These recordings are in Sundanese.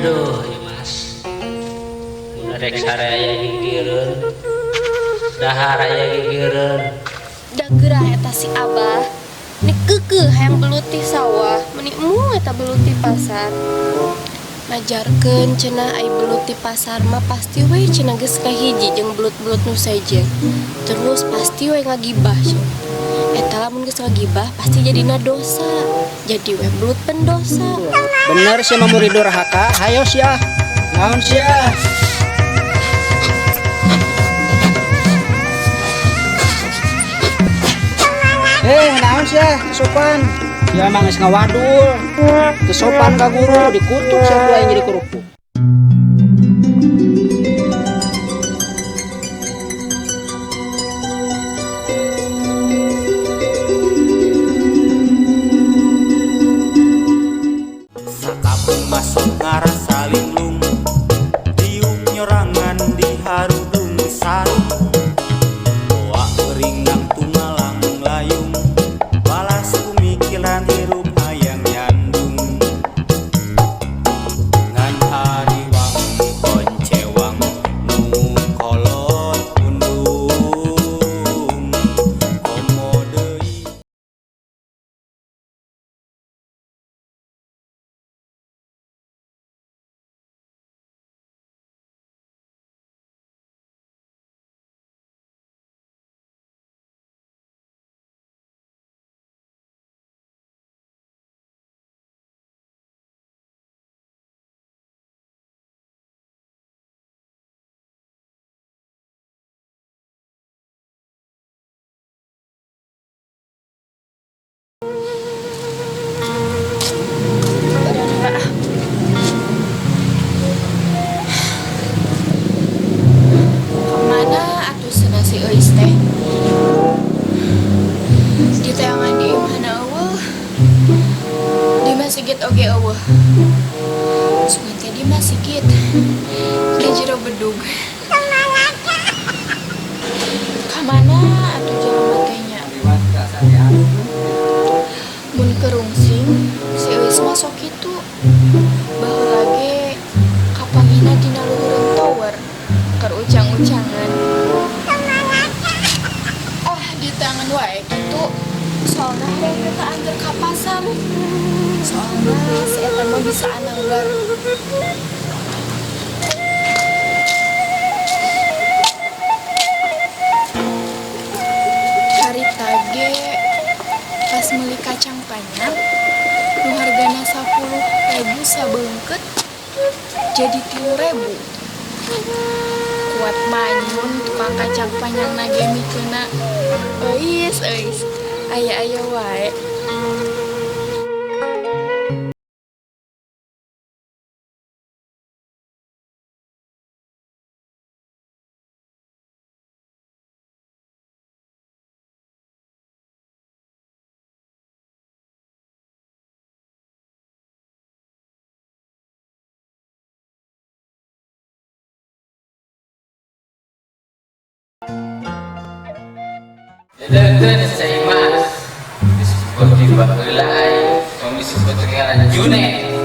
Aduh, ya Mas. Mun rek sare aya gigireun. Dahar aya gigireun. Da geurah eta si Abah. Ni keukeuh hayang belut ti sawah, meuni embung eta belut ti pasar. Ngajarkeun cenah ai belut ti pasar mah pasti we cenah geus kahiji jeung belut-belut nu sejen. Terus pasti we ngagibah cenah. Eta lamun geus ngagibah pasti jadina dosa. Jadi we belut pendosa. Bener sih mah murid durhaka, hayo sia. Naon sia? Naon sia? Sopan. Sia mah geus ngawadul. Teu sopan ka guru, dikutuk sia ku aing jadi kerupuk. Sakapung masuk ngarasa linglung, diuk nyorangan di harudung sarung. Boa kering nang tumalang layung, balas kumikiran hirup hayang nyandung. Ngan hariwang koncewang nu kolot pundung, komo deui. Kemana atuh cenah si Euis teh? Di tayangan di imahna eueuh. Di masjid oge eueuh. Sungan teh di masjid. Di jero bedug. Kamana atuh jelema teh nya? Mun kerungsing si Euis mah sok kitu. Baheula ge kapanggihna dina luhureun tower keur ucang-ucangan. Ah, di tangan wae kitu. Soalna hayang teh anter ka pasar. Soalna si eta mah bisa ananggar. Harita ge pas meuli kacang panjang nu hargana 10.000 sabeungkeut jadi 3.000. Kuat manyun tukang kacang panjang nage mikeuna. Euis euis, aya-aya wae. Dedekeun cai Mas. Disebut di baheula ai, tong disebut ngaran Junet.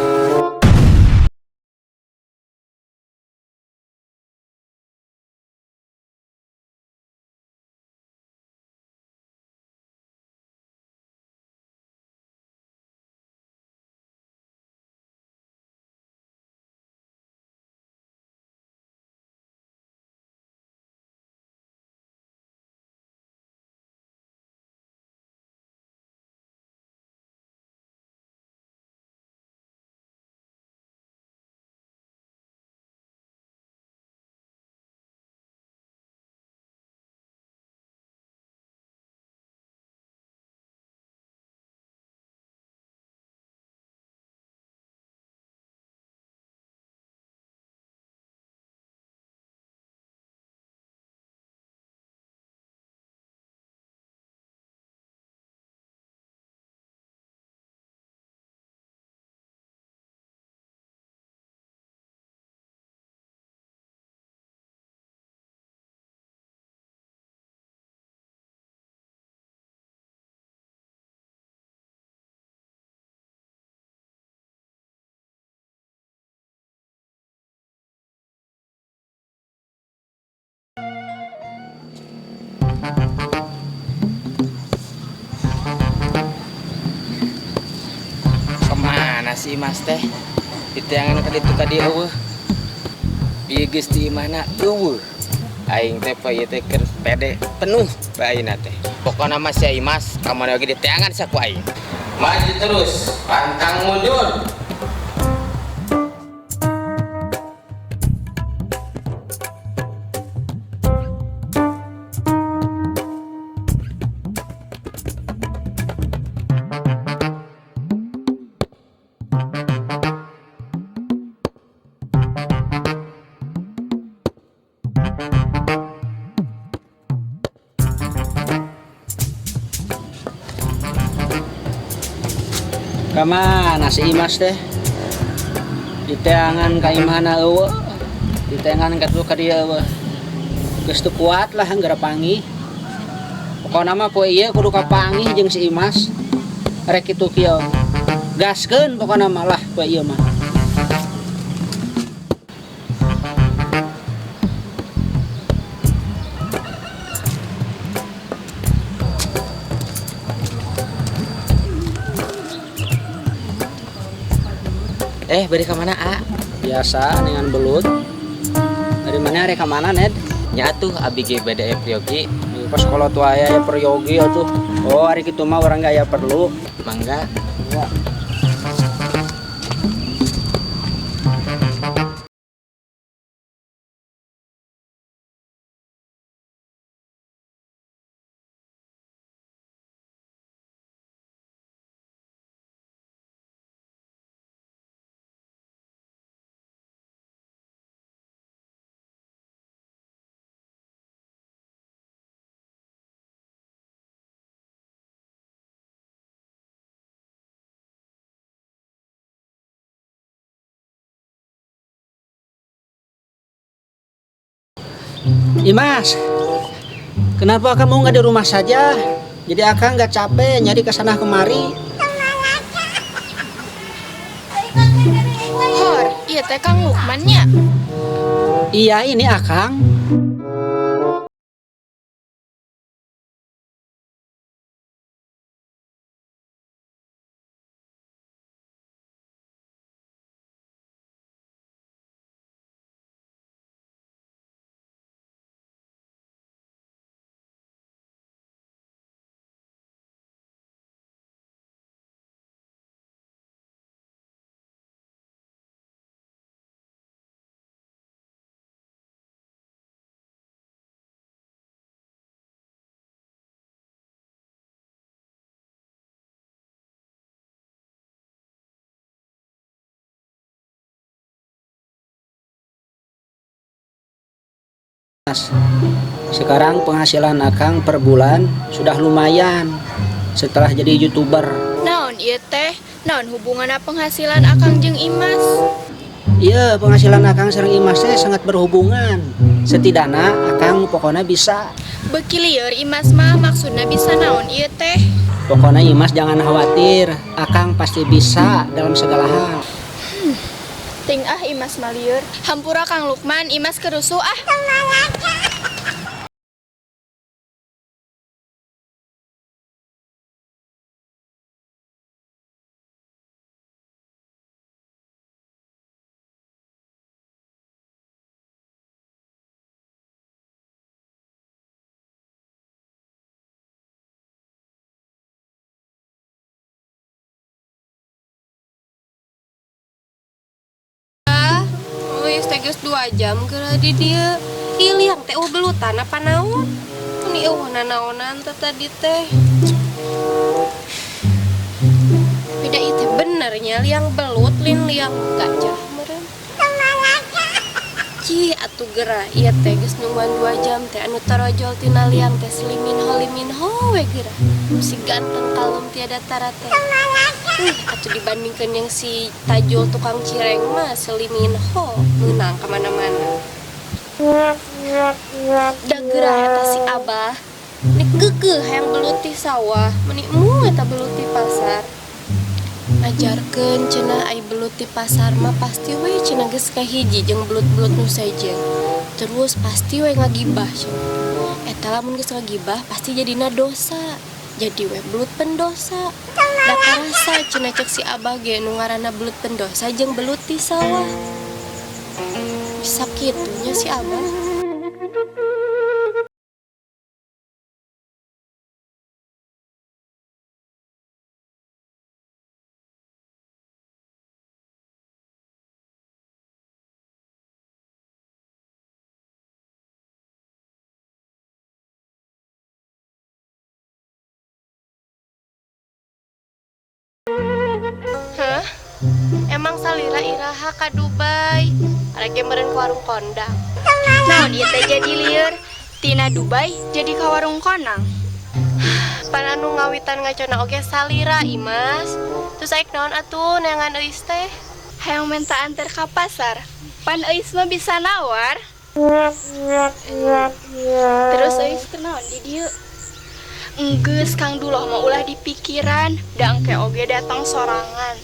Kemana sih Mas teh? Diteangan ka ditu ka dieu euweuh. Bieu geus di imahna euweuh. Aing teh poe ieu teh keur pede penuh bae ayeuna teh. Pokona mah sia Imas ka mana oge diteangan sia ku aing. Maju terus, pantang mundur. Kamana si Imas teh? Diteangan ka imahna euweuh. Diteangan ka ditu ka dieu euweuh. Geus teu kuat lah geura panggih. Pokona mah poe ieu kudu kapanggih jeung si Imas. Rek kitu kieu. Gaskeun pokona mah lah poe ieu mah. Bari ka mana, A? Biasa dengan belut. Dari mana rek ka mana, Ned? Nya atuh abi ge bade aya peryogi. Pas kalau tua aya aya peryogi atuh. Oh, hari kitu mah urang ge aya perlu. Mangga. Ya. Imas, kenapa kamu nggak di rumah saja? Jadi akang nggak capek nyari ke sana kemari. Hor, iya teh Kang Lukman nya. Iya, ini akang. Sekarang penghasilan akang per bulan sudah lumayan setelah jadi YouTuber. Naon ieu teh? Naon hubunganna penghasilan akang jeung Imas? Iya, penghasilan akang sareng Imas teh sangat berhubungan. Setidaknya akang pokoknya bisa. Beuki lieur Imas mah maksudna bisa naon ieu teh? Pokoknya Imas jangan khawatir, akang pasti bisa dalam segala hal. Ting ah Imas mah lieur. Hampura Kang Lukman, Imas kerusuh ah. Wih, teh geus 2 jam geura di dieu. Ih, liang teh eueuh belutan apa naon? Ini eueuh nanaonan teh tadi teh. Beda ieu teh bener nya liang belut lin liang gajah meureun. Cih, atuh geura ieu teh geus nungguan 2 jam teh anu tarojol tina liang teh selimin holimin ho we geura. Si ganteng kalem tiada tara teh. Wih, atuh dibandingkan yang si Tajul tukang cireng mah selimin ho menang kemana-mana. Da geura eta si Abah nih keukeuh hayang belut ti sawah, meuni emu eta belut ti pasar. Ajarkeun cenah ai belut ti pasar mah pasti we cenah geus kahiji jeung belut-belut nu sejen. Terus pasti we ngagibah cenah. Eta Eta lamun geus ngagibah pasti jadina dosa. Jadi we belut pendosa. Da karasa cenah cek si Abah ge nu ngaranna belut pendosa jeung belut di sawah. Bisa kitu nya si Abah. Hah? Emang salira iraha ka Dubai? Arek ge meureun ka warung kondang. Naon ieu teh jadi lieur? Tina Dubai jadi ka warung kondang. Pan anu ngawitan ngacona oge salira, Imas. Terus aik naon atuh neangan euis teh? Hayang minta anter ka pasar. Pan euis mah bisa nawar. Terus euis kunaon di dieu? Enggeus Kang Duloh mah ulah dipikiran, da engke oge datang sorangan.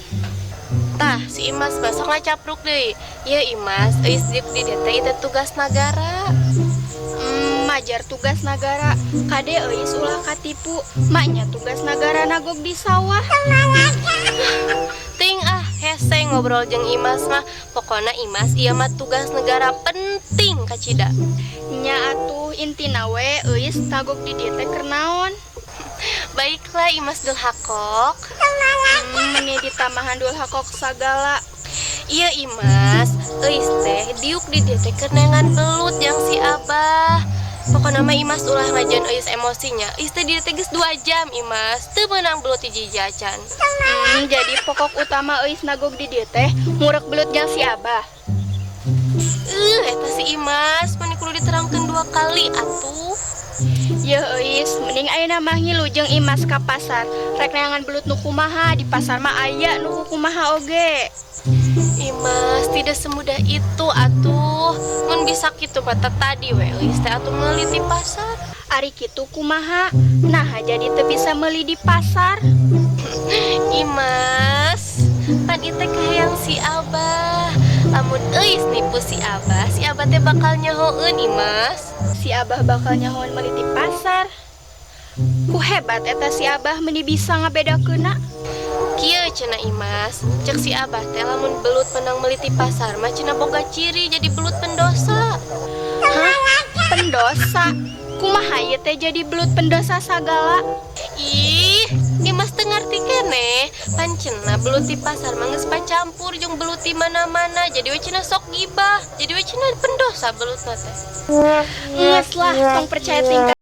Tah, si Imas mah sok ngacapruk deui. Ieu Imas, euis diuk di dieu teh itu tugas nagara. Majar tugas nagara. Kade euis ulah katipu, maknya tugas nagara nagog di sawah. Ting ah, hese ngobrol jeung Imas mah. Pokona Imas ieu mah tugas negara penting kacida. Nya atuh intina we euis nagog di dieu teh keur naon? Baiklah Imas Dulhakok. Meni ditambahan Dulhakok sagala. Iya Imas, euis teh diuk di dieu teh keur neangan belut jeung si Abah. Pokona mah Imas ulah ngajan euis emosinya. Euis teh di dieu teh geus 2 jam Imas, teu meunang belut hiji acan. Jadi pokok utama euis nagog di dieu teh ngurek belut jeung si Abah. Eta si Imas, meni kudu diterangkeun 2 kali atuh. Yeuh euis, mending ayeuna mah ngilu jeung Imas ka pasar. Rek neangan belut nu kumaha, di pasar mah aya nu kumaha oge. Imas, tidak semudah itu atuh. Mun bisa kitu mah teh tadi we euis teh atuh meuli di pasar. Ari kitu kumaha? Naha jadi teu bisa meuli di pasar. Imas, pan ieu teh kahayang si Abah. Lamun euis nipu si Abah, si Abah teh bakal nyahoeun Imas. Si Abah bakal nyahoeun meuli di pasar. Ku hebat eta si Abah meni bisa ngabedakeunna. Kieu cenah Imas, cek si Abah teh lamun belut menang meuli di pasar mah cenah boga ciri jadi belut pendosa. Hah? Pendosa? Kumaha ieu teh jadi belut pendosa sagala? Ih, Imas teu ngarti keneh. Pan cenah belut di pasar mah geus pacampur jeung belut di mana-mana, jadi we cenah sok gibah, jadi we cenah pendosa belutna teh. Geus lah, tong percaya tingkah.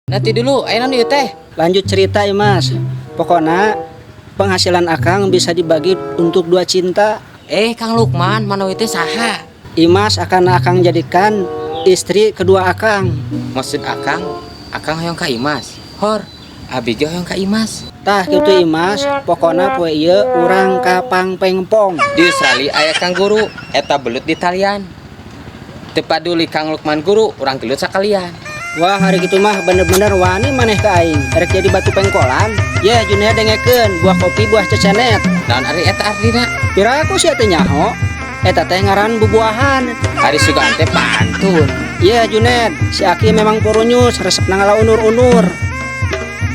Nanti dulu, ayo nanti teh. Lanjut cerita ya Mas. Pokoknya penghasilan Akang bisa dibagi untuk 2 cinta. Kang Lukman, mana itu saha? Imas akan Akang jadikan istri kedua Akang. Maksud Akang, Akang hoyong ka Imas. Hor, abi ge hoyong ka Imas. Tah kitu Imas, pokokna poe ieu urang ka Pangpengpong. Di Australia aya Kang Guru, eta belut di Talian. Teu paduli Kang Lukman guru, urang gelut sakalian. Wah, hari gitu mah bener-bener wani maneh ka aing. Erek jadi batu pengkolan. Yeh, Junia dengekeun buah kopi buah cecenet. Naon ari eta artina? Piraku sia teh nyaho. Eta teh ngaran bubuahan. Ari sugan teh pantun. Iya Junet, si Aki memang purunyus, resep ngala unur-unur.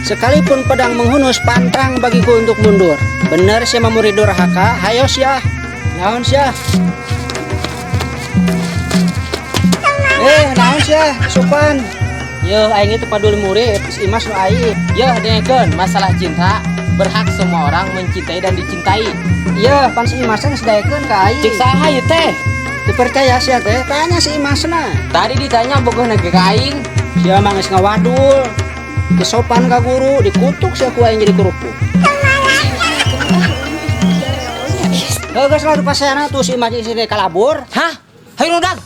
Sekalipun pedang menghunus, pantang bagiku untuk mundur. Bener sia murid durhaka, hayo sia. Naon sia? Eh, naon sia? Sopan. Yeuh, aing itu paduli murid, si Imas nu aing. Yeuh, dengekeun masalah cinta, berhak semua orang mencintai dan dicintai. Iya, pan si Imas geus daekeun ka aing. Cik saha ieu teh? Dipercaya sia teh, tanya si Imasna. Tadi ditanya bogohna ge ka aing. Sia mah geus ngawadul. Teu sopan ka guru, dikutuk sia ku aing jadi kerupuk. Heuh, geus lah paseana tuh si Imas jeung si kalabur. Hah? Hayu nudag.